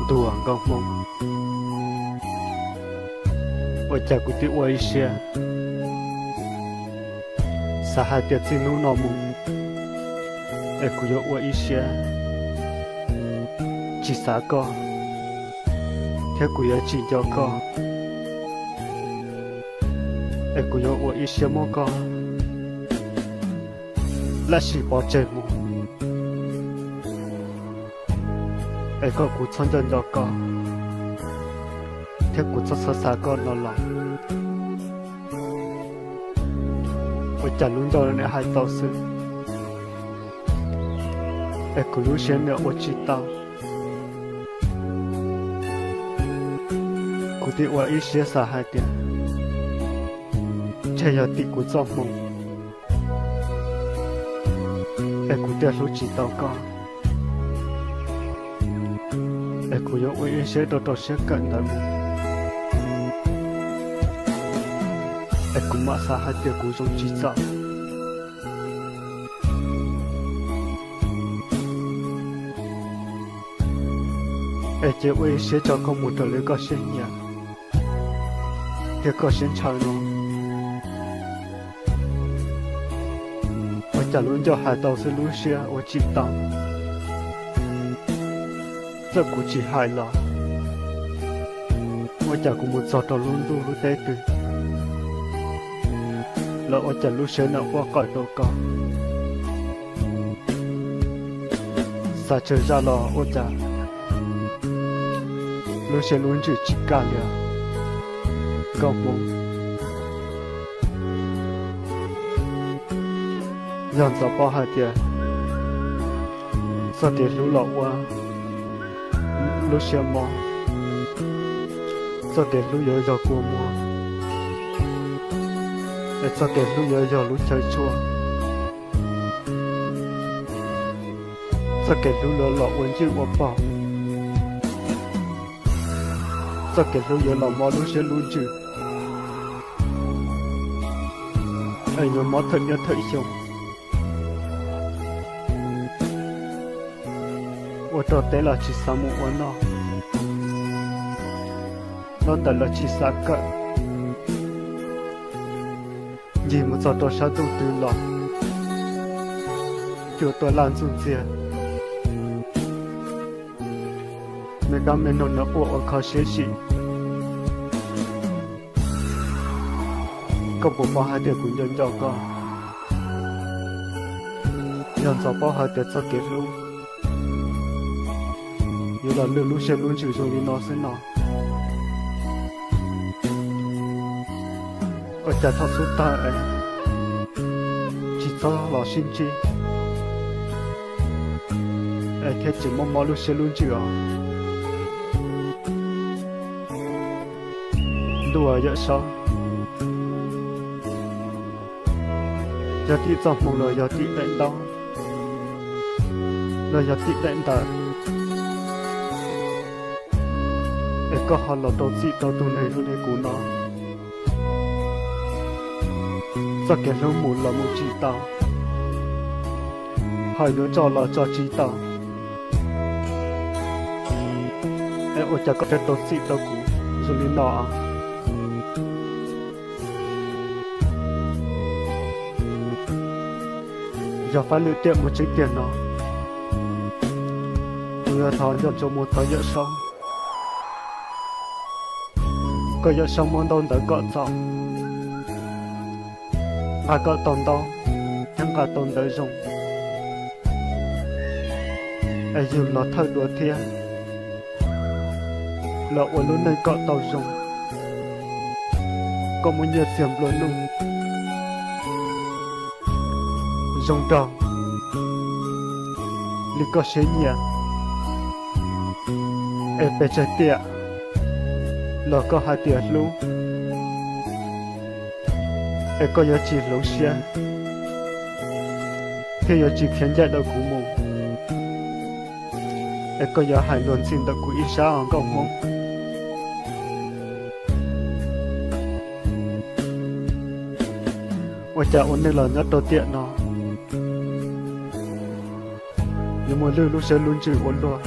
Tus nkauj Hmoob, ua cas kuv twb ua ib siab xav hais tias txij hnub no mus es kuv yuav ua ib siab tsis xav koj, thiab kuv yuav tsis nco koj, es kuv yuav ua ib siab muab koj lab sis pov tseg mus, es kom kuv txhob nco nco koj, thiab kuv txhob xav xav koj no los? Ua cas lub ncauj niam hais tau xwb, es kuv lub siab niam ua tsis tau? Kuv twb ua ib siab xav hais tias ntshe yog tim kuv txoj hmoo es kuv thiaj hlub tsis tau koj, es kuv yuav ua ib siab rau rau siab kawm ntawv mus, es kuv mam xav hais tias kuv zoo tsis txog. Es cia ua ib siab tso koj mus raws li koj siab nyiam thiab koj siab ntshaw no. Ua cas lub ncauj hais tau xwb lub siab ua tsis tau? Txawm kuv tsis hais los ua cas kuv mus txog rau lub ntuj lub teb twg los ua cas lub siab niam quaj qawm rau koj? Xav tsawg zaj los ua cas lub siab lub ntsws tsis kaj li os nkauj Hmoob. Yog ntxov paub hais tias txoj kev hlub los ua lub siab mob, txoj kev hlub yuav yog kua muag, es txoj kev hlub yuav yog lub chaw tshuaj, txoj kev hlub yuav los ua ncwj ua pog, txoj kev hlub yuav los mob lub siab lub ntsws, es yuav mob thawm niaj thawm xyoo. Ua rau teb los tsis xav mus ua noj, ntaub ntawv los tsis xav kawm, ncig mus txog rau sab ntuj twg los cua tuaj laj ntxuj ntxiag, me kab me noog nws quaj ua kho siab sim. Koj puas paub hais tias kuv nco nco koj? Yog ntxov paub hais tias txoj kev hlub yuav los lwj lub siab lub ntsws zoo li no xwb no, ua cas thaum xub thawj es tsis txhob los sib ntsib es thiaj tsis muaj mob lub siab lub ntsws os? Ntuj aw Yawm Saub, yog tim txoj hmoo los yog tim daim ntaub los yog tim daim ntawv es koj ho los rau txim rau tus neeg zoo li kuv no? Txoj kev hlub mus los mus tsis tau, ho yuav tso los tso tsis tau, es ua cas koj thiaj rau txim rau kuv zoo li no? Yog fab lwm tiam mus tseeb tiag no, kuv yuav thov nco ntsoov mus thov Yawm Saub, kom Yawm Saub muab ntaub ntawv kom txaus, nqa kom tau ntaub thiab nqa tau ntawv zoo, es yug los thawj dua thiab los ua lub neej kom tau zoo, kom muaj nyiaj txiag nplua nuj zoo nraug li koj siab nyiam, es pes tsawg tiam los koj hais tias hlub, es koj yuav tsis hloov siab thiab yuav tsis khiav ncaim ntawm kuv mus, es koj yuav hais luag ntxhi ntawm kuv ib sab os nkauj Hmoob. Ua cas ua neej los nyob rau tiam no yuav mus lwj lub siab lub ntsws ua luaj?